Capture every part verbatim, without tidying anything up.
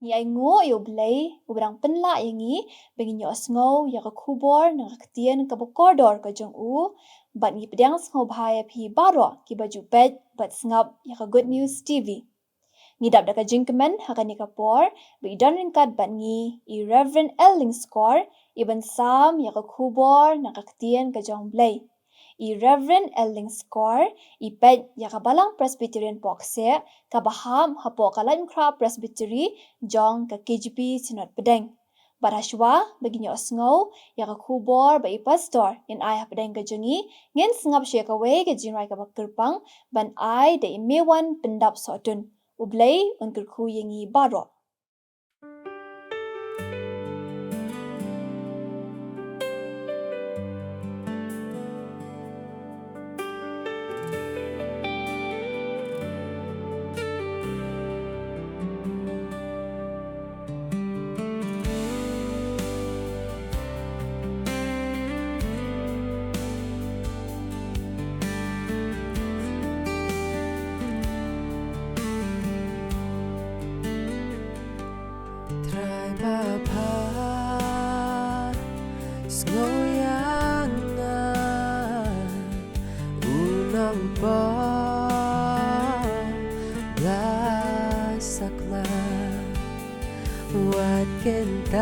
Ngi ainguh ïa U Blei, uba dang pynlah ïa ngi, ba ngin ïohsngew ïa ka khubor na ka ktien kaba kordor ka jong u, bad ngi pdiang sngewbha ïa phi baroh kiba ju peit bad sngap ïa ka Good News T V. Ngi dap da ka jingkmen ha kane ka por, ba i don ryngkat bad ngi i Reverend L Lyngskor, i ban sam ïa ka khubor na ka ktien ka jong U Blei. I Reverend L Lyngskor, i peit ïa ka Balang Presbyterian Pohkseh, kaba hap hapoh ka Laitumkhrah Presbytery jong ka K J P Synod Pdeng. Bad hashwa ba ngin ïohsngew ïa ka khubor ba i Pastor ngin ai hapdeng ka jong ngi, ngin sngap shuwa ïa kawei ka jingrwai kaba kyrpang ban ai da i Mewan Pyndapsohtun. U Blei un kyrkhu ïa ngi baroh. Trai ba pha sngew ïa nga, u nongpop la sakma. Wat kyntait,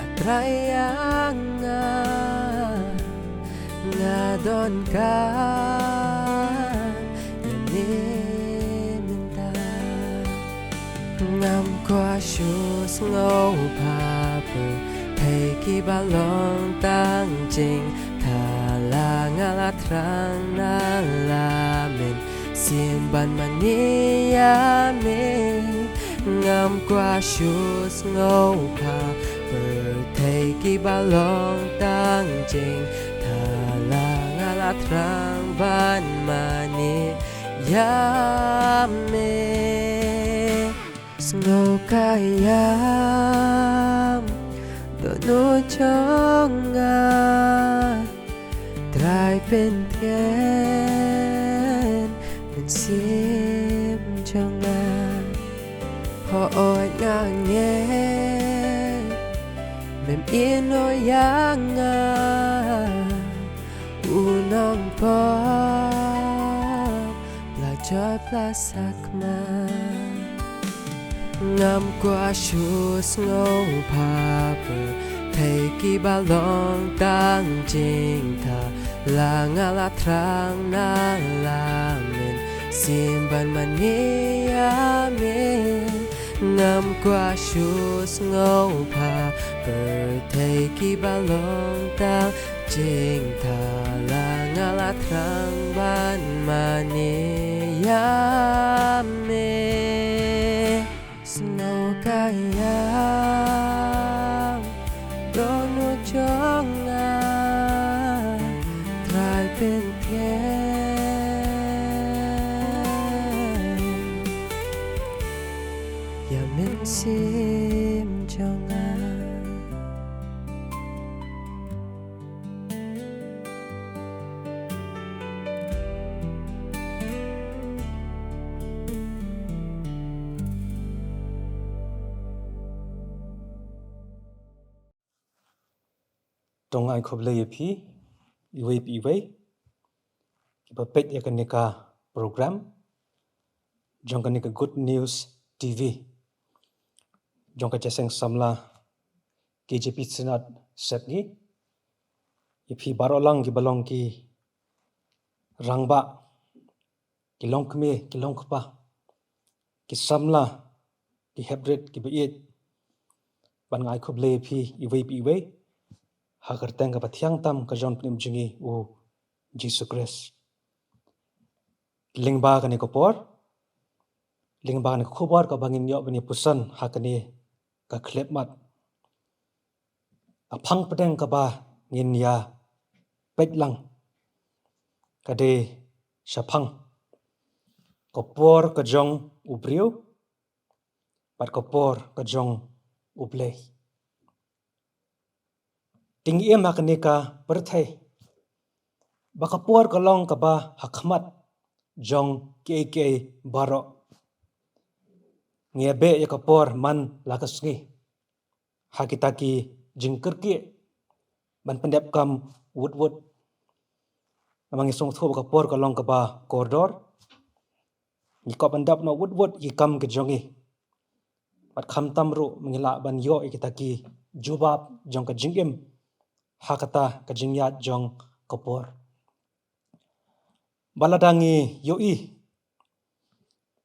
A Trai ïa nga, nga don ka ïa me mynta. Ngam kwah shu sngewbha pyrthei kiba long tang jingthala, nga la thrang na la mynsiem ban mane ïa me. Ngam kwah shu sngewbha pyrthei kiba long tang jingthala, nga la thrang ban mane ïa me. Sngewkhia ïam, Dohnud jong nga, Trai Pyntngen mynsiem jong nga. Hooid nga ngeit mem ïehnoh ïa nga, u nongpop la jot la sakma. Ngam kwah shu sngewbha pyrthei kiba long tang jingthala, nga la thrang na la mynsiem ban mane ïa me. Ngam kwah shu sngewbha pyrthei kiba long tang jingthala, nga la thrang ban mane ïa me. Sngewkhia ïam, Dohnud jong nga, Trai Pyntngen ïa mynsiem jong nga. To ngi ai khublei ïa phi iwei pa iwei kiba peit ïa kane ka program jong kane ka Good News T V jong ka Jingïaseng Samla K J P Synod Sepngi. Ïa phi baroh lang kiba long ki rangbah, ki longkmie, ki longkpa, ki samla, ki heprit, kiba ïeit, bad nga ai khublei ïa phi iwei pa iwei ha ka kyrteng kaba thiang tam ka jong u Nongpynim jong ngi u Jisu Khrist. Lyngba kane ka por, lyngba kane ka khubor kaba ngin ïoh ban ïa puson ha kane ka khyllipmat, ka phang pdeng kaba ngin ïa peit lang ka dei shaphang ka por ka jong u briew bad ka por ka jong U Blei. Te ngi im ha kane ka pyrthei ba ka por ka long kaba ha khmat jong kiei kiei baroh. ngi ïa beh ïa ka por man la ka sngi ha kita ki jingkyrkieh ban pyndep kam wut wut. Namar ngi sngewthuh ba ka por ka long kaba kordor. Ngi kwah pyndep noh wut wut ïa ki kam ki jong ngi. Bad khamtam ruh ngi lah ban ïoh ïa kita ki jubab jong ka jingim ha kata ka jingïaid jong ka por. Bad lada ngi ïohi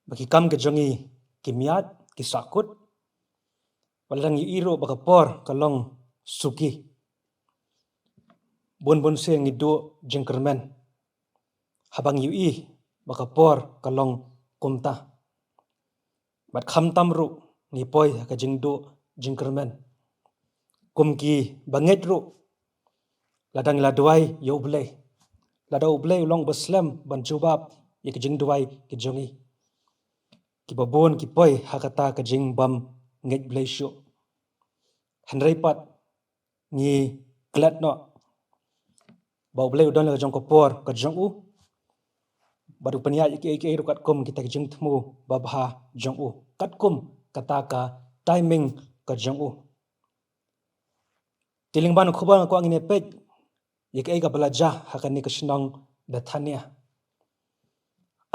ba ki kam ki jong ngi ki miat, ki sahkut, bad lada ngi ïohi ruh ba ka por ka long suki, bun bun sien ngi duh jingkyrmen haba ngi ïohi ba ka por ka long kumta. Bad khamtam ruh ngi poi ha ka jingduh jingkyrmen kum ki bangeit ruh lada ngi la duwai ïa U Blei, lada U Blei u long uba slem ban jubab ïa ka jingduwai ka jong ngi. Kiba bun ki poi ha kata ka jingbym ngeit Blei shuh. Hynrei pat ngi klet noh ba U Blei u don la ka jong ka por ka jong u. Bad u pynïaid ïa kiei kiei ruh katkum kita ki jingthmu babha jong u, katkum kata ka timing ka jong u. Te lyngba u khubor nga kwah ngin ïa peit ïa kaei kaba la jia ha kane ka shnong Bethania.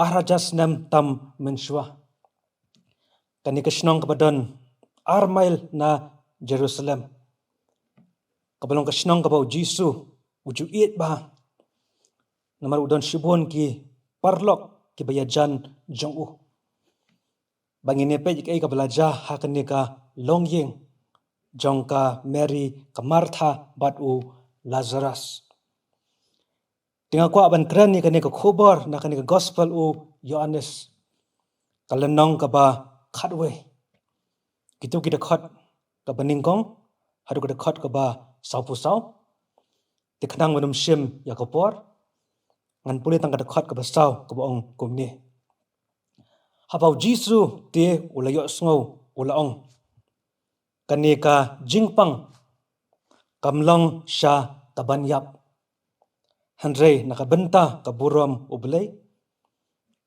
Ar hajar snem tam mynshuwa, kane ka shnong kaba don ar mail na Jerusalem, kaba long ka shnong kaba U Jisu u ju ïeit bha. Namar u don shibun ki paralok kiba ïajan jong u. Ba ngin ïa peit ïa kaei kaba la jia ha kane ka longïing jong ka Mary, ka Martha bad u Lazarus. Te nga kwah ban kren ïa kane ka khubor na kane ka gospel u Ïoannis, ka lynnong kaba khatwei, kito ki dkhot kaba nyngkong haduh ka dkhot kaba sawphew saw. Te khnang ban ym shim ïa ka por, ngan pule tang ka dkhot kaba saw kaba ong kumne. Haba U Jisu te u la ïohsngew u la ong, kane ka jingpang kam long sha kaban ïap, hynrei na ka bynta ka burom U Blei,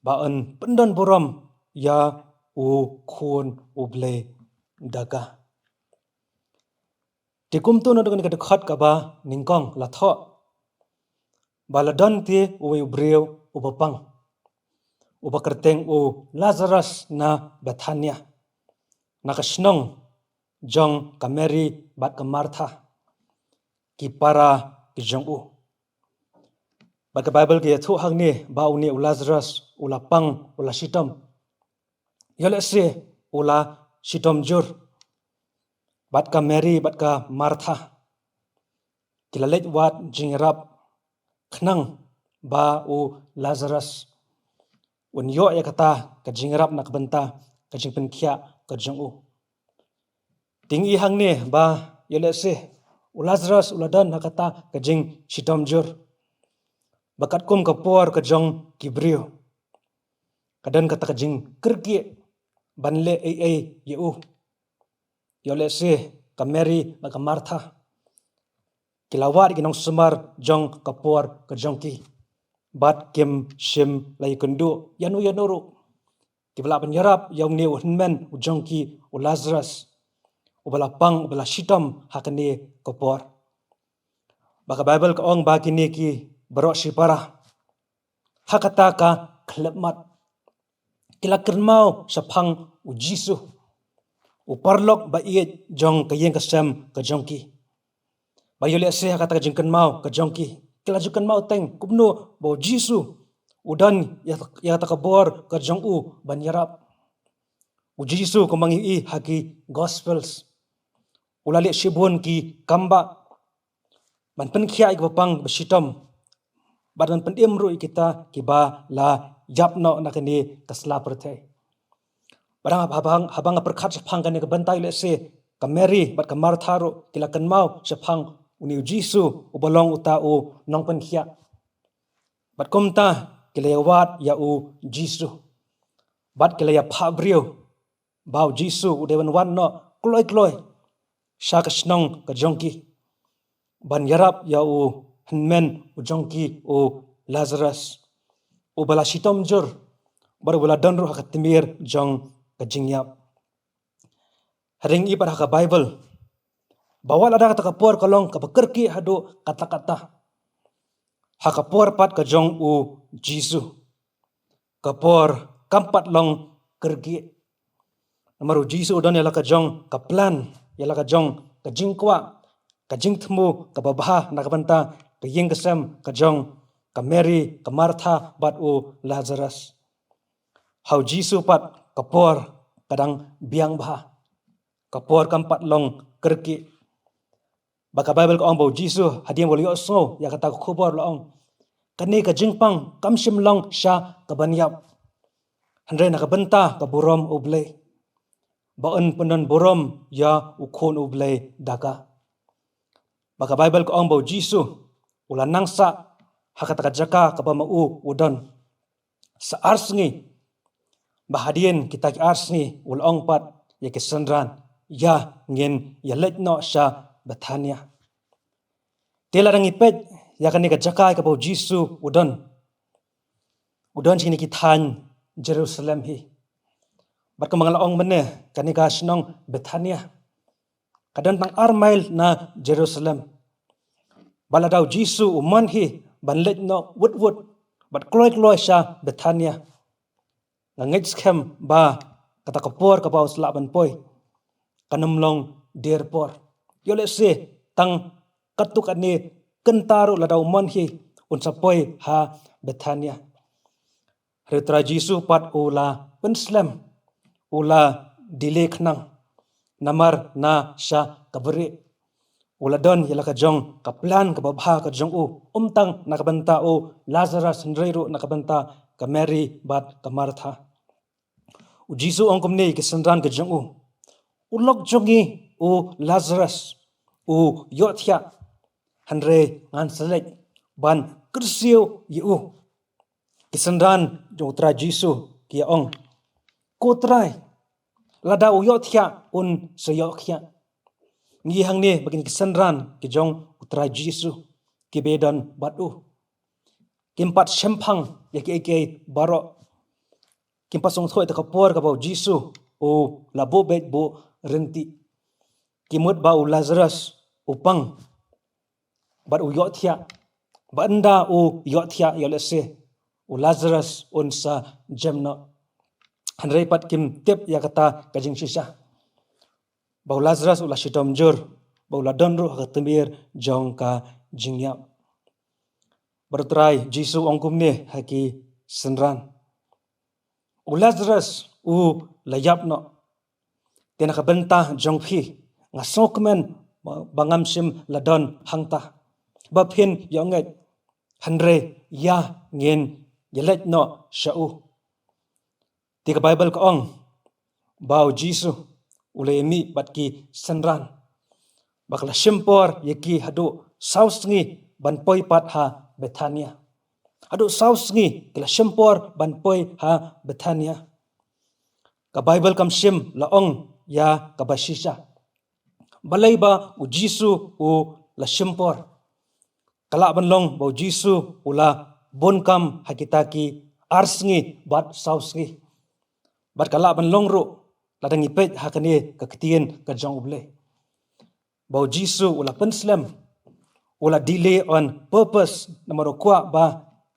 ba yn pyndon burom ïa u Khun U Blei da ka. Te kumto naduh kane ka dkhot kaba nyngkong la thoh ba la don te uwei u briew uba pang, uba kyrteng u Lazarus na Bethania, na ka shnong jong ka Mary bad ka Martha, ki para ki jong u. Bad ka Baibl ka ïathuh hangne ba une u Lazarus u la pang, u la shitom. Ïoh lehse u la shitom jur. Bad ka Mary bad ka Martha ki la leit wad jingïarap khnang ba u Lazarus un ïoh ïa kata ka jingïarap na ka bynta ka jingpynkhiah ka jong u. Te ngi i hangne ba ïoh lehse u Lazarus u la don ha kata ka jingshitom jur. Ba katkum ka por ka jong ki briew, ka don kata ka jingkyrkieh ban leh ei ei ïa u. Ïoh lehse ka Mary bad ka Martha ki la wad ïa ki nongsumar jong ka por ka jong ki, bad kim shym la ïakynduh ïano ïano ruh kiba lah ban ïarap ïa une u hynmen u jong ki u Lazarus, uba la pang, uba la shitom ha kane ka por. Ba ka Baibl ka ong ba kine ki baroh shipara ha kata ka khyllipmat ki la kynmaw shaphang U Jisu, u paralok ba ïeit jong ka ïing ka sem ka jong ki. Ba ïoh lehse ha kata ka jingkynmaw ka jong ki, ki la ju kynmaw teng kumno ba U Jisu u don ïa, ïa kata ka bor ka jong u ban ïarap. U Jisu kumba ngi i ha ki Gospels, u la leh shibun ki kambah ban pynkhiah ïa kiba pang ba shitom, bad ban pynim ruh ïa kita kiba la ïap noh na kane ka sla pyrthei. Bad haba, haba, haba nga pyrkhat shaphang kane ka bynta, ïoh lehse ka Mary bad ka Martha ruh ki la kynmaw shaphang une U Jisu uba long uta u nongpynkhiah. Bad kumta ki la ïawad ïa U Jisu, bad ki la ïaphah briew ba U Jisu u dei ban wan noh kloi kloi sha ka shnong ka jong ki ban ïarap ïa u hynmen u jong ki u Lazarus, uba la shitom jur bad uba la don ruh ha ka tmier jong ka jingïap. Hynrei ngi pat ha ka Baibl ba wat lada kata ka por ka long kaba kyrkieh haduh katta katta, ha ka por pat ka jong u Jisu, ka por kam pat long kyrkieh. Namar u Jisu u don ïa la ka jong ka plan, ïa la ka jong ka jingkwah, ka jingthmu kaba bha na ka bynta ka ïing ka sem ka jong ka Mary, ka Martha bad u Lazarus. Ha u Jisu pat ka por ka dang biang bha, ka por kam pat long kyrkieh. Ba ka Baibl ka ong ba u Jisu hadien ba u la ïohsngew ïa kata ka khubor u la ong, kane ka jingpang kam shym long sha ka ban ïap, hynrei na ka bynta ka burom U Blei, ba un pyndon burom ïa u Khun U Blei da ka. Ba ka Baibl ka ong ba u Jisu u la nang sah ha kata ka jaka kaba ma u u don sa ar sngi. Ba hadien kita ki ar sngi u la ong pat ïa ki synran, ïa, ngin ïa leit noh sha Bethania. Te lada ngi peit ïa kane ka jaka kaba u Jisu u don, u don sha kine ki thaiñ Jerusalem hi. Bad kumba nga la ong mynne, kane ka shnong Bethania ka don tang ar mail na Jerusalem. Bad lada u Jisu u mon hi ban leit noh wut wut bad kloi kloi sha Bethania, nga ngeit skhem ba kata ka por kaba u sa lah ban poi kan ym long der por. Ïoh lehse tang katto katne kynta ruh lada u mon hi un sa poi ha Bethania. Hynrei u Trai Jisu pat u la pynslem, u la delay khnang. Namar na sha ka bri u la don ïa la ka jong ka plan kaba bha ka jong u, ym tang na ka bynta u Lazarus hynrei ruh na ka bynta ka Mary bad ka Martha. U Jisu u ong kumne ïa ki synran ka jong u, u lok jong ngi u Lazarus u ïohthiah, hynrei ngan sa leit ban kyrsiew ïa u. Ki synran jong u Trai Jisu ki ong, ko Trai, lada u ïohthiah un sa ïohthiah. Ngi hangne ba kine ki synran ki jong u Trai Jisu kiba don bad u, kim pat shemphang ïa kiei kiei baroh. Kim pat sngewthuh ïa ka por kaba u Jisu u la buh beit buh ryntih. Ki mut ba u Lazarus u pang bad u ïohthiah, ba ynda u ïohthiah ïoh lehse u Lazarus un sa jem noh. Hynrei pat kim tip ïa kata ka jingshisha, ba u Lazarus u la shitom jur, ba u la don ruh ha ka tmier jong ka jingïap. Bad u Trai Jisu u ong kumne ha ki synran, u Lazarus u la ïap noh. Te na ka bynta jong phi nga sngewkmen ba ngam shym la don hangta ba phin ïoh ngeit, hynrei ïa, ngin ïa leit noh sha u. Te ka Baibl ka ong ba u Jisu u la ïamih bad ki synran, ba ka la shim por ïa ki haduh saw sngi ban poi pat ha Bethania. Haduh saw sngi ki la shim por ban poi ha Bethania. Ka Baibl kam shym la ong ïa kaba shisha balei ba u Jisu u la shim por. Ka lah ban long ba u Jisu u la bun kam ha kita ki ar sngi bad saw sngi. Bad ka lah ban long ruh lada ngi peit ha kane ka ktien ka jong U Blei, ba u Jisu u la pynslem, u la delay on purpose, namar u kwah ba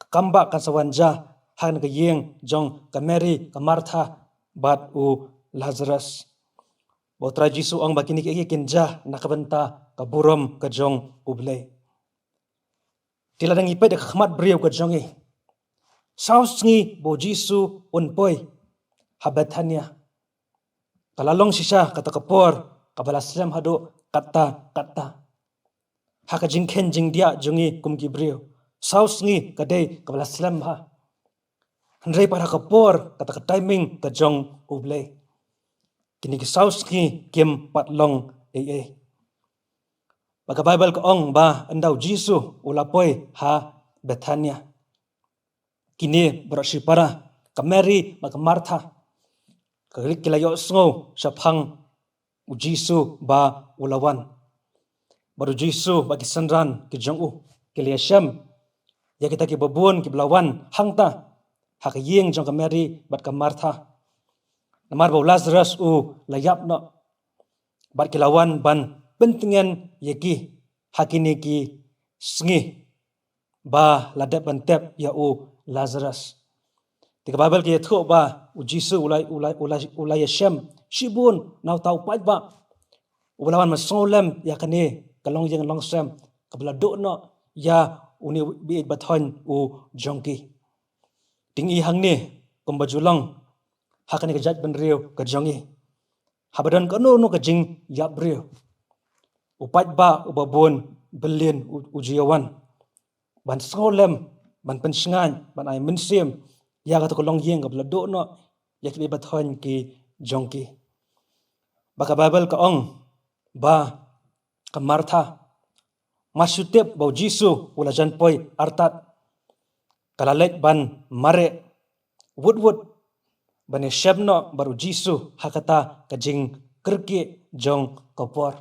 ka kambah kan sa wan jia ha kane ka ïing jong ka Mary, ka Martha bad u Lazarus. Ba u Trai Jisu u ong ba kine kiei kiei kin jia na ka bynta ka burom ka jong U Blei. Te lada ngi peit da ka khmat briew ka jong ngi, saw sngi ba u Jisu un poi ha Bethania, ka la long shisha kata ka por kaba la slem haduh katta katta. Ha ka jingkheiñ jingdiah jong ngi kum ki briew, saw sngi ka dei kaba la slem bha. Hynrei pat ha ka por, kata ka timing ka jong U Blei, kine ki saw sngi kim pat long ei ei. Ba ka Baibl ka ong ba ynda u Jisu u la poi ha Bethania, kine baroh shipara, ka Mary bad ka Martha, ka ri ki la ïohsngew shaphang u Jisu ba u la wan. Bad u Jisu bad ki synran ki jong u ki la ïashem ïa kita kiba bun kiba la wan hangta ha ka ïing jong ka Mary bad ka Martha. Namar ba u Lazarus u la ïap noh. Bad ki la wan ban pyntngen ïa ki ha kine ki sngi ba la dep ban tep ïa u Lazarus. Te ka Baibl ka ïathuh ba u Jisu u la, u la, u la, u la ïashem shibun na uta u paidbah uba la wan ban sngewlem ïa kane ka longïing longsem kaba la duh noh ïa une u baieit bathoiñ u jong ki. Te ngi i hangne kumba ju long ha kane ka jaitbynriew ka jong ngi, haba don kano kano ka jingïapbriew, u paidbah uba bun byllien u, u ju ïawan ban sngewlem, ban pynshngaiñ, ban ai mynsiem ïa kato ka longïing kaba la duh noh ïa ki baieit bathoiñ ki jong ki. Ba ka Baibl ka ong ba ka Martha, mar shu tip ba u Jisu u la jan poi artat, ka la leit ban mareh wut wut ban ïashem noh bad u Jisu ha kata ka jingkyrkieh jong ka por.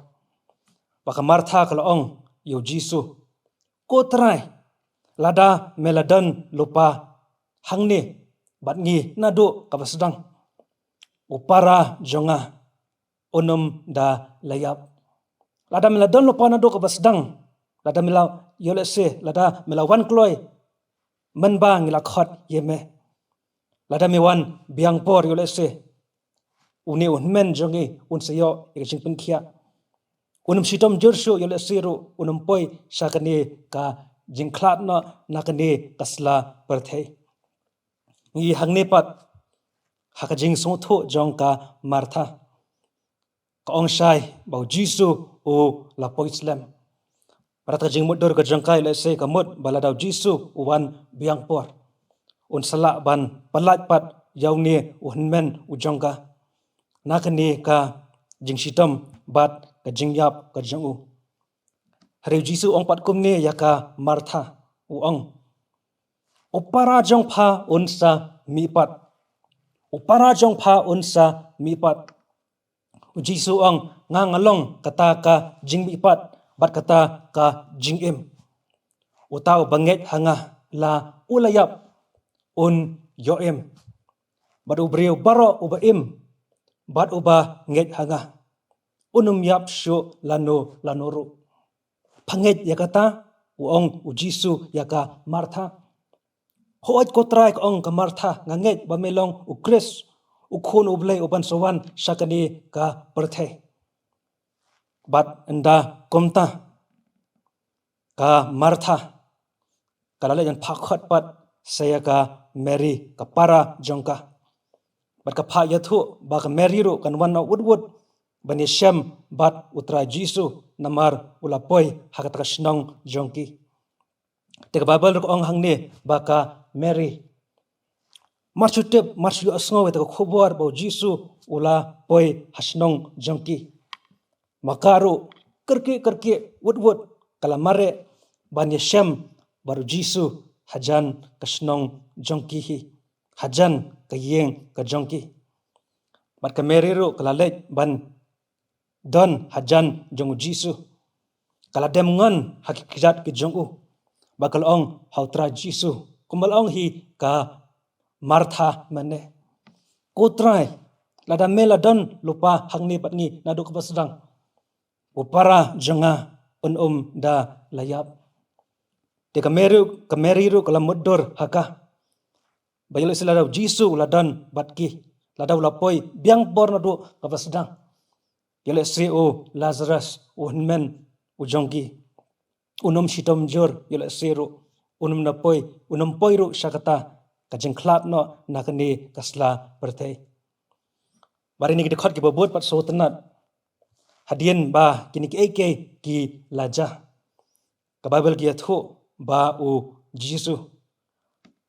Ba ka Martha ka la ong ïa u Jisu, "Ko Trai, lada me la don lypa hangne bad ngi naduh kaba sdang, u para jong nga un ym da la ïap. Lada me la don lypa naduh kaba sdang, lada me la, ïoh lehse, lada me la wan kloi mynba ngi la khot ïa me. Lada me wan biang por, ïoh lehse, une u hynmen jong ngi un sa ïoh ïa ka jingpynkhiah. Un ym shitom jur shuh, ïoh lehse ruh un ym poi sha kane ka jingkhlad noh na kane ka sla pyrthei." Ngi i hangne pat ha ka jingsngewthuh jong ka Martha, ka ong shai ba u Jisu u la poi slem. Bad ha ka jingmutdur ka jong ka, ïoh lehse ka mut ba lada u Jisu u wan biang por, un sa lah ban pyllait pat ïa une u hynmen u jong ka na kane ka jingshitom bad ka jingïap ka jong u. Hynrei u Jisu u ong pat kumne ïa ka Martha, u ong, "U para jong pha un sa mih pat. U para jong pha un sa mih pat." U Jisu u ong, "Nga nga long kata ka jingmihpat bad kata ka jingim. Uta uba ngeit ha nga, la u la ïap, un ïoh im. Bad u briew baroh uba im bad uba ngeit ha nga, un ym ïap shuh lano lano ruh." "Pha ngeit ïa kata?" u ong u Jisu ïa ka Martha. "Hooid ko Trai," ka ong ka Martha, "nga ngeit ba me long u Khrist, u Khun u Blei uban sa wan sha kane ka pyrthei." Bad ynda kumta, ka Martha ka la leit ban phah khot pat sha ïa ka Mary, ka para jong ka. Bad ka phah ïathuh ba ka Mary ruh kan wan noh wut wut ban ïashem bad u Trai Jisu, namar u la poi ha kata ka shnong jong ki. Te ka Baibl ruh ka ong hangne ba ka Mary, mar shu tip, mar shu ïohsngew ïa kata ka khubor ba u Jisu u la poi ha shnong jong ki, ma ka ruh kyrkieh kyrkieh wut wut ka la mareh ban ïashem bad u Jisu hajan ka shnong jong ki hi, hajan ka ïing ka jong ki. Bad ka Mary ruh ka la leit ban don hajan jong u Jisu. Ka la dem ngon ha ki kjat ki jong u, bad ka la ong ha u Trai Jisu, kumba la ong hi ka Martha mynne, "Ko Trai, lada me la don lypa hangne bad ngi naduh kaba sdang, u para jong nga un ym da la ïap." Te ka Mary, ka Mary ruh ka la mutdur ha ka, ba ïoh lehse lada u Jisu u la don bad ki, lada u la poi biang por naduh kaba sdang, ïoh lehse u Lazarus, u hynmen u jong ki, un ym shitom jur, ïoh lehse ruh un ym na poi, un ym poi ruh sha kata ka jingkhlad noh na kane ka sla pyrthei. Bad ïa kine ki dkhot kiba bud pat sngewtynnat, hadien ba kine kiei kiei ki la jia, ka Baibl ka ïathuh ba u Jisu,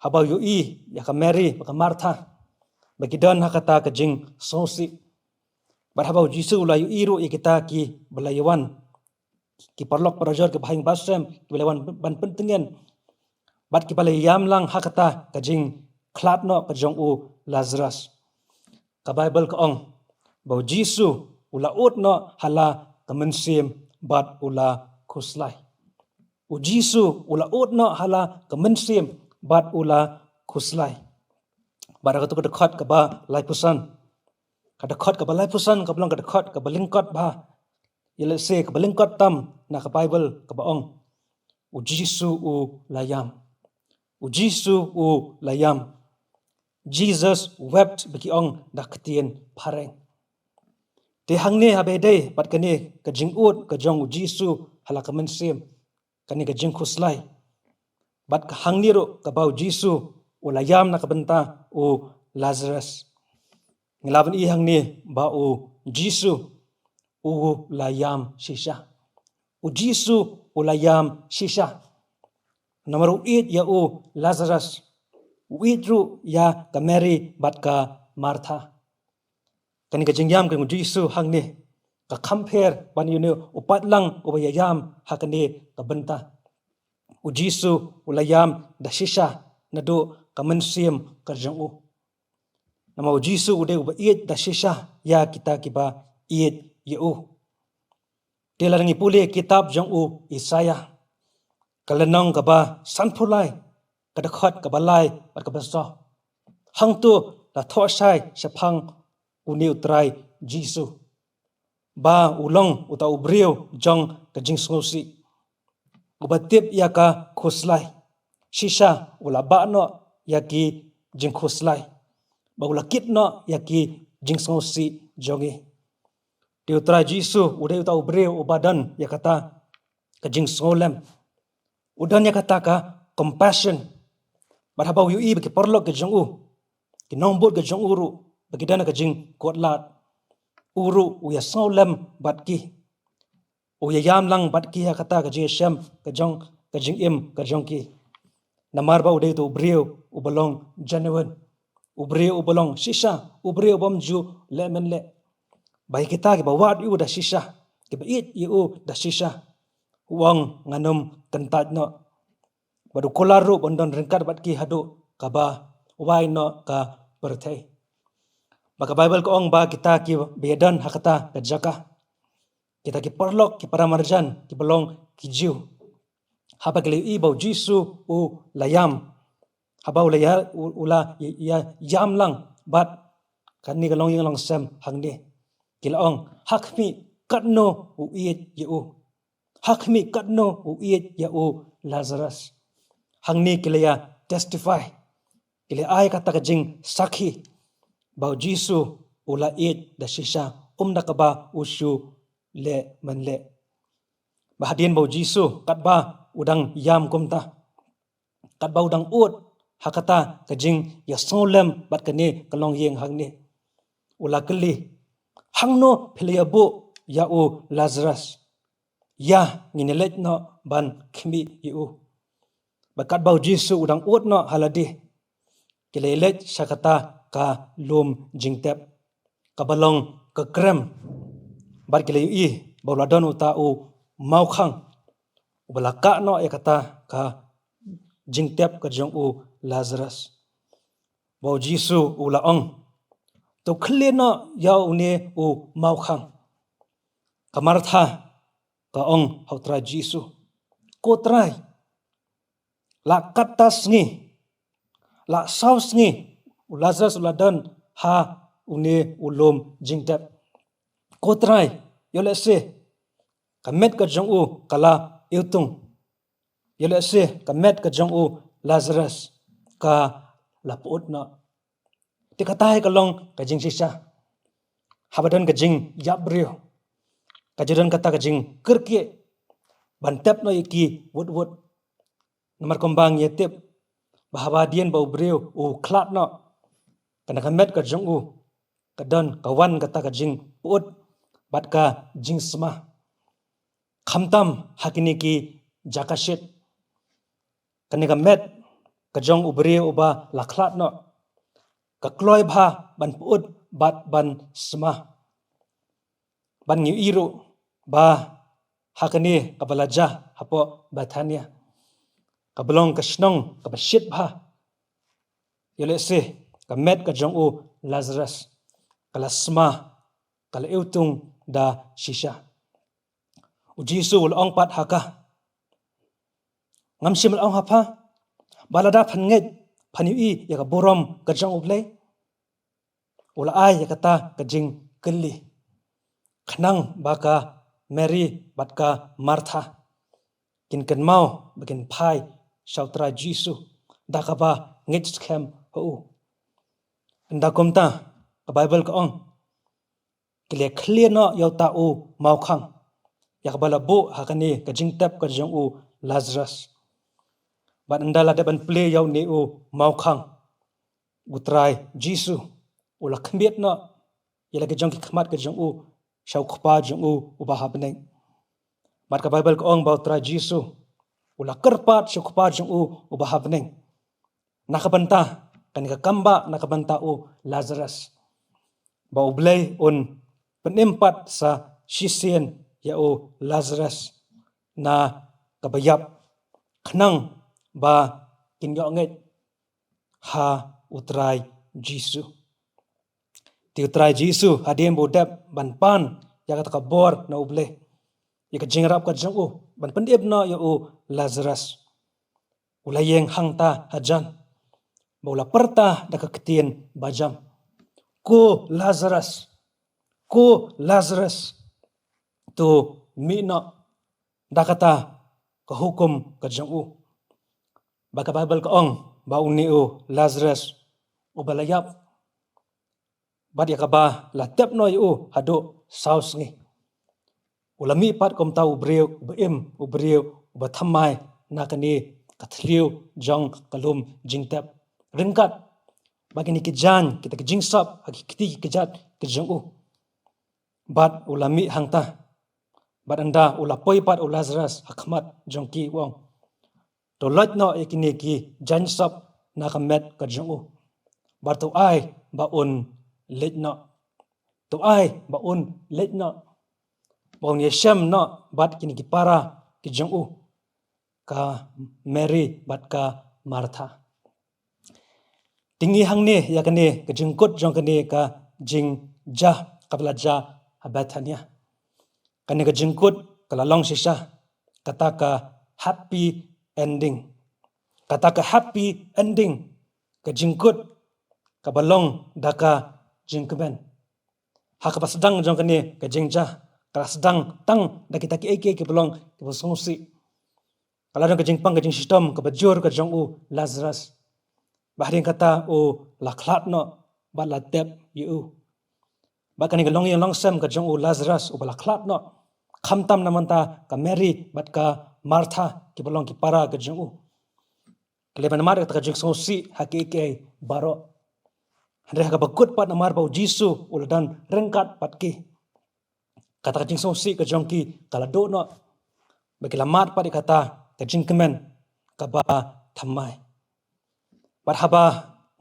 haba u ïohi ïa ka Mary bad ka Martha ba ki don ha kata ka jingsngewsih, bad haba u Jisu u la ïohi ruh ïa kita kiba la ïawan, ki paralok parajor, kiba ha ïing ba sem, kiba la ïawan ban pyntngen, bad kiba la ïam lang ha kata ka jingkhlad noh ka jong u Lazarus, ka Baibl ka ong ba u Jisu u la ud noh ha la ka mynsiem bad u la khuslai. U Jisu u la ud noh ha la ka mynsiem bad u la khuslai. Bad ha kato ka dkhot kaba laiphew san, ka dkhot kaba laiphew san kaba long ka dkhot kaba lyngkot bha, ïalehse kaba lyngkot tam na ka Baibl kaba ong, U Jisu u la ïam. U Jisu u la ïam. Jesus wept ba ki ong da ka ktien phareng. Te hangne haba ïadei bad kane ka jingud ka jong U Jisu ha la ka mynsiem, kane ka jingkhuslai. Bad ka hangne ruh kaba U Jisu u la ïam na ka bynta u Lazarus. Ngi lah ban i hangne ba U Jisu u la ïam shisha. U Jisu u la ïam shisha. Namar u ïeit ïa u Lazarus. U ïeit ruh ïa ka Mary bad ka Martha. Kane ka jingïam ka jong U Jisu hangne ka kham pher ban ïa une u paidlang uba ïa ïam ha kane ka bynta. U Jisu u la ïam da shisha naduh ka mynsiem ka jong u. Namar U Jisu u dei uba ïeit da shisha ïa kita kiba ïeit ïa u. Te lada ngi pule kitab jong u Isaïah, ka lynnong kaba sanphew lai, ka dkhot kaba lai bad kaba saw. Hangto la thoh shai shaphang une U Trai Jisu, ba u long uta u briew jong ka jingsngewsih, uba tip ïa ka khuslai. Shisha u la bah noh ïa ki jingkhuslai, ba u la kit noh ïa ki jingsngewsih jong ngi. Te U Trai Jisu u dei uta u briew uba don ïa kata ka jingsngewlem. U don ïa kata ka compassion. Bad haba u ïohi ba ki paralok ki jong u, ki nongbud ki jong u ruh, ba ki don ka jingkhuslai, u ruh u ïa sngewlem bad ki. U ïa ïam lang bad ki ha kata ka jingïashem ka jong, ka jingim ka jong ki. Namar ba u dei uta u briew uba long genuine. U briew uba long shisha, u briew uba ym ju leh mynleh. Ba ïa kita kiba wad ïa u da shisha, kiba ïeit ïa u da shisha, u ong, ngan ym kyntait noh. Bad u kular ruh ban don ryngkat bad ki haduh kaba wai noh ka pyrthei. Ba ka Baibl ka ong ba kita kiba ïadon ha kata ka jaka, kita ki paralok, ki paramarjan kiba long ki Jiw, haba ki la ïohi ba U Jisu u la ïam, haba u la ïa, u, u la ïa, ïa ïam lang bad kane ka longïing longsem hangne, ki la ong, ha khmih katno u ïeit ïa u. Ha khmih katno u ïeit ïa u Lazarus. Hangne ki la ïa testify, ki la ai kata ka jingsakhi ba U Jisu u la ïeit da shisha, ym da kaba u shu leh mynleh. Ba hadien ba U Jisu katba u dang ïam kumta, katba u dang ud ha kata ka jingïasngewlem bad kane ka longïing hangne, u la kylli, hangno phi la ïa buh ïa u Lazarus? Ïa, ngin ïa leit noh ban khmih ïa u. Bad katba U Jisu u dang ud noh ha lade, ki la ïa leit sha kata ka lum jingtep, kaba long ka krem. Bad ki la ïohi ba u la don uta u mawkhang uba la kah noh ïa kata ka jingtep ka jong u Lazarus. Ba U Jisu u la ong, to khlieh noh ïa une u mawkhang. Ka Martha ka ong ha U Trai Jisu, ko Trai, la katto sngi, la saw sngi u Lazarus u la don ha une u lum jingtep. Ko Trai, ïoh lehse ka met ka jong u ka la iwtung. Ïoh lehse ka met ka jong u Lazarus ka la pyut noh. Te kata hi ka long ka jingshisha. Haba don ka jingïap briew, ka ju don kata ka jingkyrkieh ban tep noh ïa ki wut wut. Namar kumba ngi ïa tip ba haba hadien ba u briew u khlad noh, kane ka met ka jong u ka don, ka wan kata ka jingpyut bad ka jingsma. Khamtam ha kine ki jaka shit, kane ka met ka jong u briew uba la khlad noh ka kloi bha ban pyut bad ban sma. Bad ngi ïohi ruh ba ha kane kaba la jia hapoh Bethania, kaba long ka shnong kaba shit bha, ïoh lehse ka met ka jong u Lazarus ka la sma, ka la iwtung da shisha. U Jisu u la ong pat ha ka, ngam shym la ong ha pha ba lada phan ngeit phan ïohi ïa ka burom ka jong U Blei? U la ai ïa kata ka jingkylli khnang ba ka Mary bad ka Martha kin kynmaw ba kin phai sha u Trai Jisu da kaba ngeit skhem ha u. Ynda kumta, ka Baibl ka ong, ki la khlieh noh ïa uta u mawkhang, ïa kaba la buh ha kane ka jingtep ka jong u Lazarus. Bad ynda la dep ban plie ïa une u mawkhang, u Trai Jisu u la khmied noh ïa la ki jong ki khmat ka jong u sha u Kpa jong u uba ha bneng. Bad ka Baibl ka ong ba u Trai Jisu u la kyrpad sha u Kpa jong u uba ha bneng na ka bynta kane ka kambah, na ka bynta u Lazarus, ba U Blei un pynim pat sa shisien ïa u Lazarus na kaba ïap, khnang ba kin ïoh ngeit ha u Trai Jisu. Te u Trai Jisu, hadien ba u dep ban pan ïa kata ka bor na U Blei ïa ka jingïarap ka jong u ban pynim noh ïa u Lazarus, u la ïeng hangta hajan, ba u la pyrta da ka ktien bajam, "Ko Lazarus, ko Lazarus, to mih noh da kata ka hukum ka jong u." Ba ka Baibl ka ong ba une u Lazarus uba la ïap, bad ïa kaba la tep noh ïa u haduh saw sngi, u la mih pat kum uta u briew uba im, u briew uba thymmai na kane ka thliew jong ka lum jingtep, ryngkat bad kine ki jaiñ, kita ki jingsap ha ki kti ki kjat ki jong u. Bad u la mih hangta, bad ynda u la poi pat u Lazarus ha khmat jong ki, u ong, "To loit noh ïa kine ki jaiñ sap na ka met ka jong u, bad to ai ba un leit noh. To ai ba un leit noh, ba un ïashem noh bad kine ki para ki jong u, ka Mary bad ka Martha." Te ngi hangne ïa kane ka jingkut jong kane ka jingjia kaba la jia ha Bethania. Kane ka jingkut ka la long shisha kata ka happy ending. Kata ka happy ending, ka jingkut kaba long da ka jingkmen. Ha kaba sdang jong kane ka jingjia, ka la sdang tang da kita kiei kiei kiba long kiba sngewsih. Ka la don ka jingpang ka jingshitom kaba jur ka jong u Lazarus, ba hadien kata u la khlad noh bad la tep ïa u. Bad kane ka longïing longsem ka jong u Lazarus uba la khlad noh, khamtam na bynta ka Mary bad ka Martha kiba long ki para ka jong u, ka la ban mad ïa kata ka jingsngewsih ha kiei kiei baroh. Hynrei ha kaba kut pat, namar ba u Jisu u la don ryngkat bad ki, kata ka jingsngewsih ka jong ki ka la duh noh, ba ki la mad pat ïa kata ka jingkmen kaba thymmai. Bad haba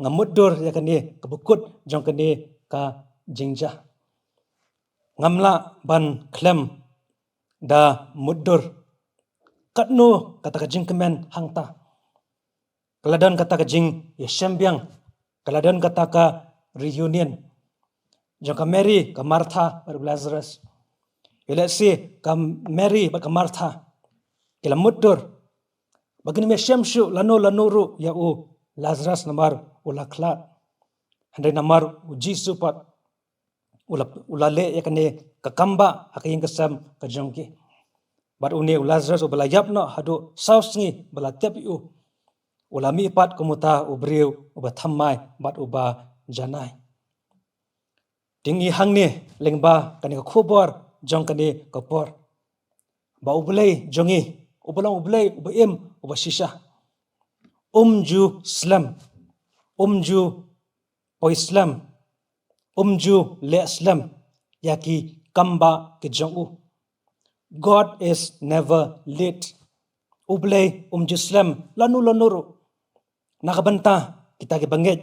nga mutdur ïa kane kaba kut jong kane ka jingjia, ngam lah ban khlem da mutdur katno kata ka jingkmen hangta. Ka la don kata ka jingïashem biang, ka la don kata ka reunion jong ka Mary, ka Martha bad u Lazarus. Ïa, let's say, ka Mary bad ka Martha ki la mutdur ba kin ym ïashem shuh lano lano ruh ïa u Lazarus namar u la khlad. Hynrei namar u Jisu pat u la, u la leh ïa kane ka kambah ha ka ïing ka sem ka jong ki. Bad une u Lazarus uba la ïap noh haduh saw sngi ba la tep ïa u, u la mih pat kum uta u briew uba thymmai bad uba janai. Te ngi hangne lyngba kane ka khubor jong kane ka por, ba U Blei jong ngi uba long U Blei uba im uba shisha, um ju slem, um ju poi slem, um ju leh slem ïa ki kambah ki jong u. God is never late. U Blei um ju slem lano lano ruh na ka bynta kita kiba ngeit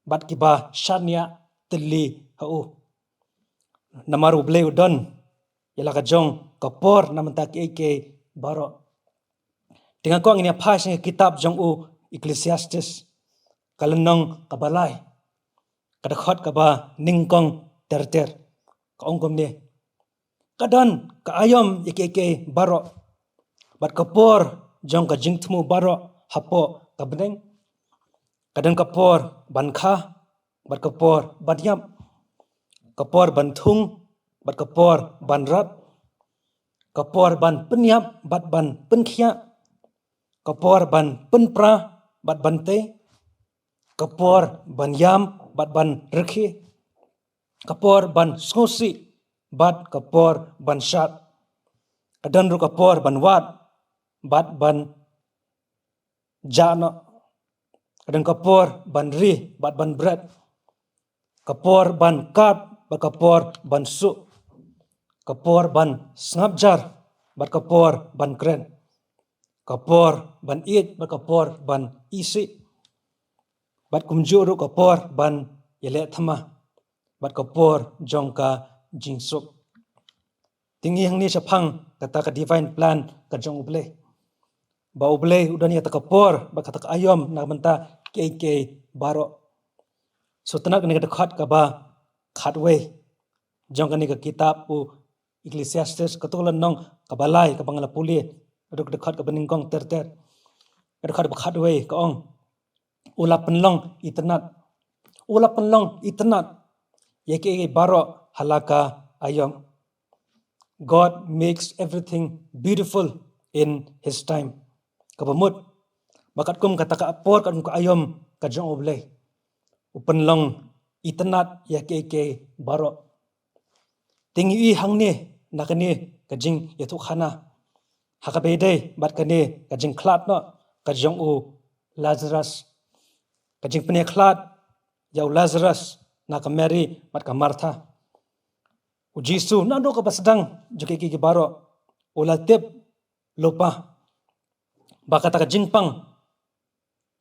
bad kiba shaniah tylli ha u. Namar U Blei u don ïa la ka jong ka por na ka bynta kiei kiei baroh. Te nga kwah ngin ïa phai sha ka kitab jong u Ecclesiastes, ka lynnong kaba lai, ka dkhot kaba nyngkong ter ter. Ka ong kumne: Ka don ka aïom ïa kiei kiei baroh, bad ka por jong ka jingthmu baroh hapoh ka bneng. Ka don ka por ban kha bad ka por ban ïap, ka por ban thung bad ka por ban rap, ka por ban pynïap bad ban pynkhiah, ka por ban pynpra bad ban tei, ka por ban ïam bad ban rkhie, ka por ban sngewsih bad ka por ban shad. Ka don ruh ka por ban wad bad ban jah noh. Ka don ka por ban ri bad ban bret. Ka por ban kad bad ka por ban suk. Ka por ban sngap jar bad ka por ban kren. Ka por ban ïeit bad ka por ban isih. Bad kumjuh ruh ka por ban ïaleh thma bad ka por jong ka jingsuk. Te ngi hangne shaphang kata ka divine plan ka jong U Blei. Ba U Blei u don ïa kata ka por bad kata ka aïom na ka bynta kiei kiei baroh. Sngewtynnat kane ka dkhot kaba khatwei jong kane ka kitab u Ecclesiastes, katto lynnong kaba lai kaba nga la pule, ka dkhot kaba nyngkong ter ter. Ka dkhot ba khatwei ka ong, u la pynlong itynnad. U la pynlong itynnad ïa kiei kiei baroh ha la ka aïom. God makes everything beautiful in his time. Kaba mut ba katkum kata ka por, katkum ka aïom ka jong U Blei, u pynlong itynnad ïa kiei kiei baroh. Te ngi i hangne na kane ka jingïathuhkhana ha kaba ïadei bad kane ka jingkhlad noh ka jong u Lazarus. Ka jingpynïakhlad ïa u Lazarus na ka Mary bad ka Martha. U Jisu naduh kaba sdang jong kiei kiei baroh u la tip lypa ba kata ka jingpang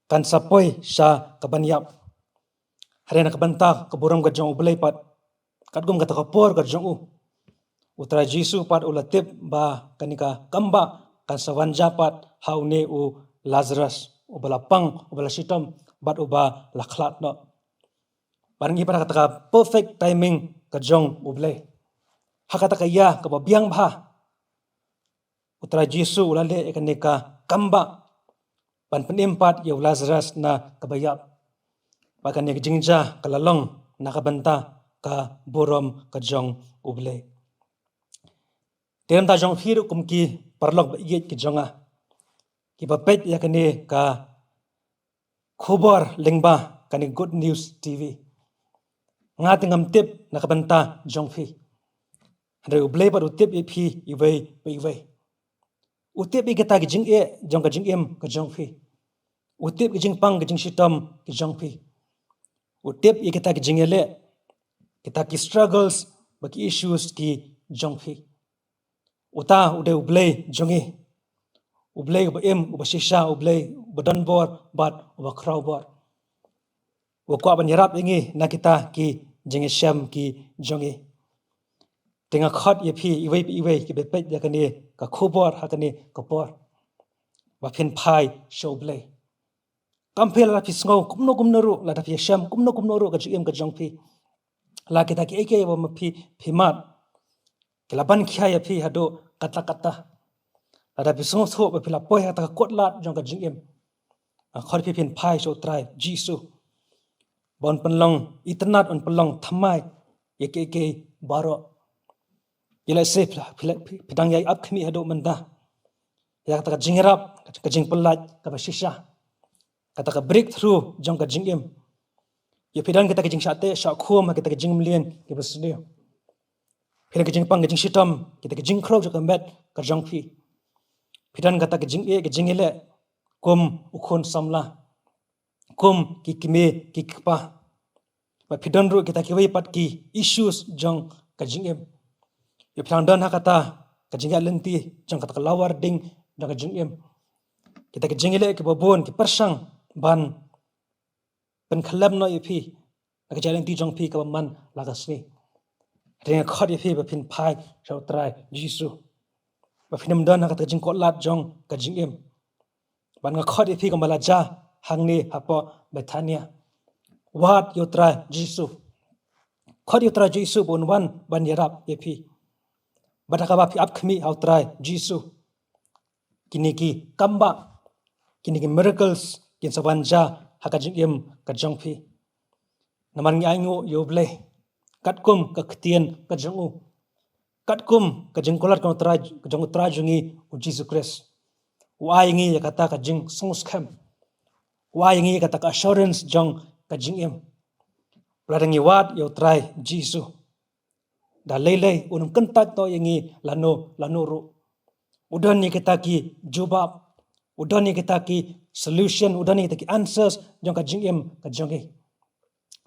kan sa poi sha kaban ïap. Hynrei na ka bynta ka burom ka jong U Blei pat, katkum kata ka por ka jong u, U Trai Jisu pat u la tip ba kane ka kambah kan sa wan jia pat ha une u Lazarus uba la pang, uba la shitom bad uba la khlad noh. Bad ngi pat ha kata ka perfect timing ka jong U Blei, ha kata ka ïa kaba biang bha, U Trai Jisu u la leh ïa kane ka kambah ban pynim pat ïa u Lazarus na kaba ïap. Bad kane ka jingjia ka la long na ka bynta ka burom ka jong U Blei. Te na ka bynta jong phi ruh kum ki paralok ba ïeit ki jong nga, kiba peit ïa kane ka khubor lyngba kane Good News T V, nga te ngam tip na ka bynta jong phi, hynrei U Blei pat u tip ïa phi iwei pa iwei. U tip ïa kita ki jingeh jong ka jingim ka jong phi. U tip ki jingpang ki jingshitom ki jong phi. U tip ïa kita ki jingïaleh, kita ki struggles bad ki issues ki jong phi. Uta u dei U Blei jong ngi, U Blei uba im, uba shisha, U Blei uba don bor bad uba khraw bor. U kwah ban ïarap ïa ngi na kita ki jingïashem ki jong ngi. Te nga khot ïa phi iwei pa iwei kiba peit ïa kane ka khubor ha kane ka por, ba phin phai sha U Blei. Kam phi lada phi sngew kumno kumno ruh, lada phi ïashem kumno kumno ruh ka jingim ka jong phi, la kita kiei kiei ba ma phi phi mad ki la ban khia ïa phi haduh katta katta, lada phi sngewthuh ba phi la poi ha kata ka kot lad jong ka jingim, nga khot ïa phi phin phai sha U Trai Jisu, ba un pynlong itynnad, un pynlong thymmai ïa kiei kiei baroh. Ïa lehse phi la, phi la, phi dang ïai ap khmih haduh mynta ïa kata ka jingïarap, ka jingpyllait kaba shisha, kata ka breakthrough jong ka jingim. Ïa phi don kita ki jingshah teh shah khum, kita ki jingmlien kiba sniew, phi don ki jingpang ki jingshitom, kita ki jingkhrew jong ka met ka jong phi. Phi don kata ki jingeh ki jingïaleh kum u khun samla, kum ki kmie ki kpa. Bad phi don ruh kita kiwei pat ki issues jong ka jingim. Ïa phi dang don ha kata ka jingïaid lynti jong kata ka lawar ding jong ka jingim, kita ki jingïaleh kiba bun ki pyrshang ban pynkhlem noh ïa phi na ka jingïaid lynti jong phi kaba man la ka sngi. Te nga khot ïa phi ba phin phai sha U Trai Jisu, ba phin ym don ha kata ka jingkot lad jong ka jingim. Bad nga khot ïa phi kumba la jia hangne hapoh Bethania, wad ïa U Trai Jisu. Khot ïa U Trai Jisu ba un wan ban ïarap ïa phi. Bad ha kaba phi ap khmih ha U Trai Jisu, kine ki kambah, kine ki miracles kin sa wan jia ha ka jingim ka jong phi. Namar ngi ainguh ïa U Blei, katkum ka ktien ka jong u, Katkum ka jingkular ka jong U Trai, ka jong U Trai jong ngi U Jisu Khrist, u ai ngi ïa kata ka jingsngewskhem, u ai ngi ïa kata ka assurance jong ka jingim. Lada ngi wad ïa U Trai Jisu, da lei lei un ym kyntait noh ïa ngi lano lano ruh. U don ïa kita ki jubab, u don ïa kita ki solution, u don ïa kita ki answers jong ka jingim ka jong ngi.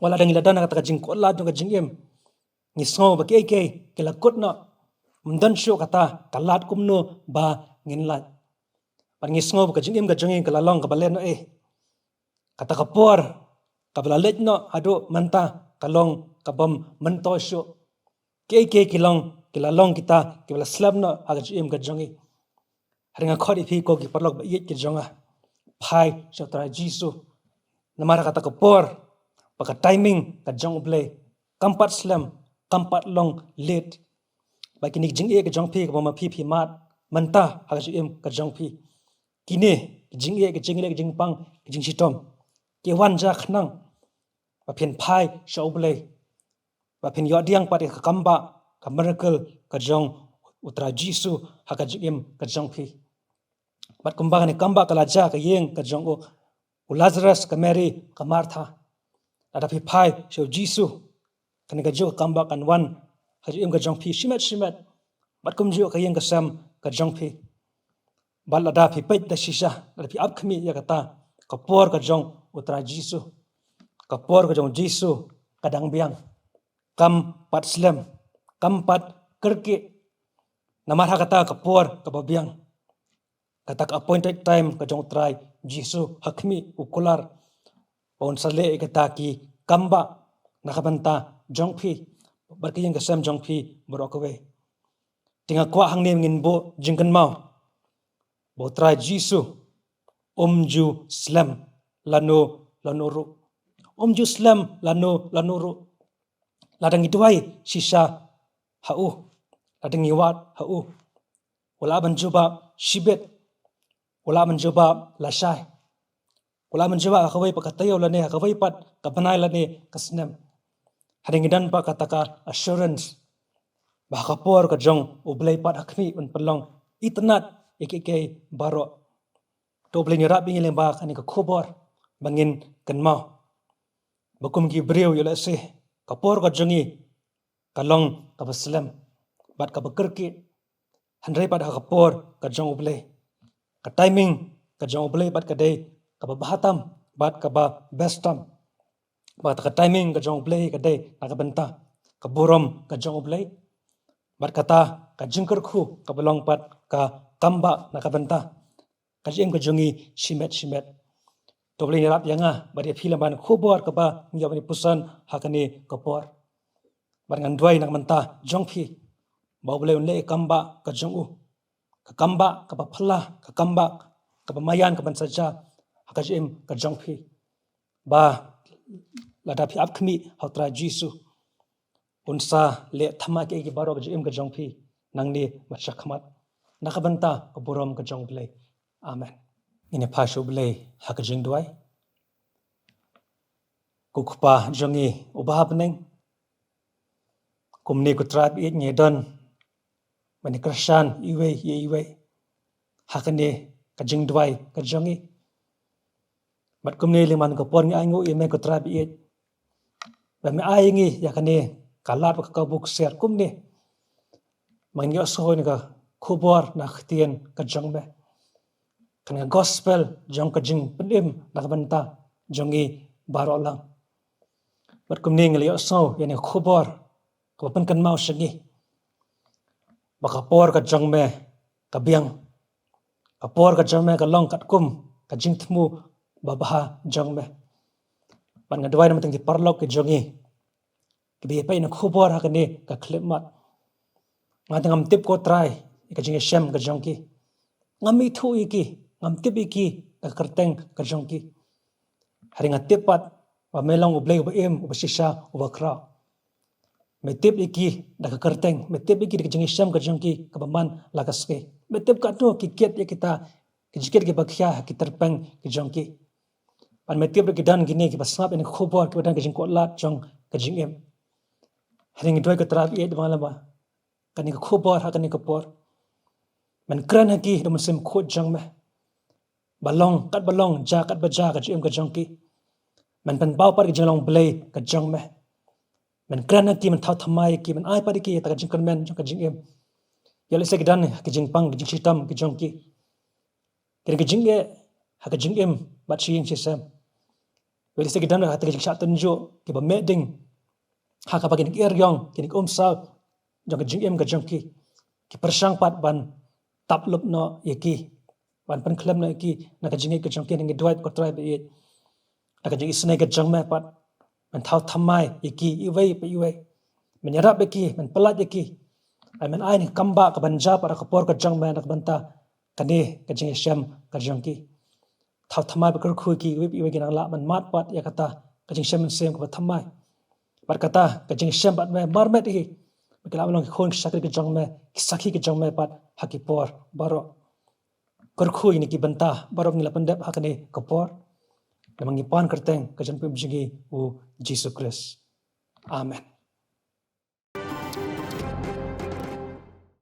Wat la dang ngi la don ha kata ka jingkut lad jong ka jingim, ngi sngew ba kiei kiei ki la kut noh, ym don shuh kata ka lad kumno ba ngin lait. Bad ngi sngew ba ka jingim ka jong ngi ka la long kaba leh noh eh. Kata ka por kaba la leit noh haduh mynta ka long kabym myntoi shuh. Kiei kiei ki long, ki la long kita kiba la slem noh ha ka jingim ka jong ngi. Hynrei nga khot ïa phi ko ki paralok ba ïeit ki jong nga, phai sha U Trai Jisu. Namar ha kata ka por, ba ka timing ka jong U Blei kam pat slem, kam pat long late. Ba kine ki jingeh ka jong phi kaba ma phi phi mad mynta ha ka jingim ka jong phi, kine ki jingeh, ki jingleh, ki jingpang, ki jingshitom, ki wan ja khnang ba phin phai sha U Blei, ba phin ïoh pdiang pat ïa ka kambah, ka miracle ka jong U Trai Jisu ha ka jingim ka jong phi. Bad kumba kane ka kambah ka la jia ha ka ïing ka jong u, u Lazarus, ka Mary, ka Martha, lada phi phai sha U Jisu, kane kajuh ka kambah kan wan ha ka jingim ka jong phi shimet shimet. Bad kumjuh ka ïing ka sem ka jong phi. Bad lada phi peit da shisha, lada phi ap khmih ïa kata, ka por ka jong U Trai Jisu, ka por ka jong U Jisu ka dang biang. Kam pat slem, kam pat kyrkieh. Namar ha kata ka por kaba biang, kata ka appointed time ka jong U Trai Jisu, ha khmih u kular ba un sa leh ïa kata ki kambah na ka bynta jong phi bad ka ïing ka sem jong phi baroh kawei. Te nga kwah hangne ngin buh jingkynmaw ba U Trai Jisu um ju slem lano lano ruh. Um ju slem lano lano ruh. Lada ngi duwai shisha ha u, lada ngi wad ha u, u lah ban jubab shibit, u lah ban jubab lashai, u lah ban jubab ha kawei pat ka taïew lane ha kawei pat ka bnai lane ka snem. Hynrei ngi don pat kata ka assurance ba ha ka por ka jong U Blei pat ha khmih un pynlong itynnad ïa kiei kiei baroh. To U Blei un ïarap ïa ngi lyngba kane ka khubor ba ngin kynmaw ba kum ki briew ïoh lehse ka por ka jong ngi ka long kaba slem bad kaba kyrkieh. Hynrei pat ha ka por ka jong U Blei, ka timing ka jong U Blei pat ka dei kaba bha tam bad kaba best tam. Bad kata ka timing ka jong U Blei ka dei na ka bynta ka burom ka jong U Blei. Bad kata ka jingkyrkhu kaba long pat ka kambah na ka bynta ka jingim ka jong ngi shimet shimet. To U Blei un ïarap ïa nga bad ïa phi lyngba kane ka khubor kaba ngi ïoh ban ïa puson ha kane ka por. Bad ngan duwai na ka bynta jong phi ba U Blei un leh ïa ka kambah ka jong u, ka kambah kaba phylla, ka kambah kaba maïan, kaban sa jia ha ka jingim ka jong phi. Ba lada phi ap khmih ha U Trai Jisu, un sa leh thma kiei kiei baroh ha ka jingim ka jong phi nangne bad shakhmat, na ka bynta ka burom ka jong U Blei. Amen. Ngin ïa phai sha U Blei ha ka jingduwai. Ko Kpa jong ngi uba ha bneng, kumne ko Trai ba ïeit ngi don ban ïa kyrshan iwei ïa iwei ha kane ka jingduwai ka jong ngi. Bad kumne lyngba kane ka por ngi ainguh ïa me ko Trai ba ïeit ba me ai ïa ngi ïa kane ka lad bad ka kabu ksiar kumne ba ngin ïohsngew ïa kane ka khubor na ka ktien ka jong me, kane ka gospel jong ka jingpynim na ka bynta jong ngi baroh lang. Bad kumne ngi la ïohsngew ïa kane ka khubor kaba pynkynmaw sha ngi ba ka por ka jong me ka biang. Ka por ka jong me ka long katkum ka jingthmu babha jong me. Bad nga duwai na ka bynta ki paralok ki jong ngi kiba ïa peit ïa kane ka khubor ha kane ka khyllipmat. Nga te ngam tip ko Trai ïa ka jingïashem ka jong ki. Ngam ithuh ïa ki, ngam tip ïa ki da ka kyrteng ka jong ki. Hynrei nga tip pat ba me long U Blei uba im, uba shisha, uba khraw. Me tip ïa ki da ka kyrteng, me tip ïa ki da ka jingïashem ka jong ki kaba man la ka sngi. Me tip katno ki kit ïa kita ki jingkit kiba khia ha ki tyrpeng ki jong ki. Bad me tip ruh ki don kine kiba sngap ïa kane ka khubor kiba don ka jingkut lad jong ka jingim. Hynrei ngi duwai ko Trai ba ïeit ba nga lama kane ka khubor ha kane ka por. Men kren ha ki da u Mynsiem Bakhuid jong me, ba long kat ba long, jia kat ba jia ka jingim ka jong ki. Men pynpaw pat ka jinglong Blei ka jong me. Men kren ha ki, men thaw thymmai ïa ki, men ai pat ïa ki ïa kata ka jingkyrmen jong ka jingim. Ïa lehse ki don ha ki jingpang, ki jingshitom ki jong ki. Ki don ki jingeh ha ka jingim bad shi ïing shi sem. Ïa lehse ki don ha kata ka jingshah tynjuh, kiba meh ding ha kaba kin ïa ïong, kin ïa um saw jong ka jingim ka jong ki. Ki pyrshang pat ban tap lup noh ïa ki, ban pynkhlem noh ïa ki na ka jingngeit ka jong ki. Ngi duwai, ko Trai ba ïeit, da ka jingisynei ka jong me pat, men thaw thymmai ïa ki iwei pa iwei. Men ïarap ïa ki, men pyllait ïa ki. Ai men ai ïa ka kam ba ka ban jia pat ha ka por ka jong me na ka bynta kane ka jingïashem ka jong ki. Thaw thymmai bad kyrkhu ïa ki, iwei pa iwei ki nang lah ban mad pat ïa kata ka jingshem mynsiem kaba thymmai. Bad kata ka jingshem bad me marmet ïa ki, ba ki lah ban long ki khun ki shakri ka jong me, ki sakhi ka jong me pat ha ki por baroh. Kyrkhu ïa kine ki bynta baroh ngi la pyndep ha kane ka por. Namar ngi pan kyrteng ka jong u Trai jong ngi u Jisu Khrist. Amen.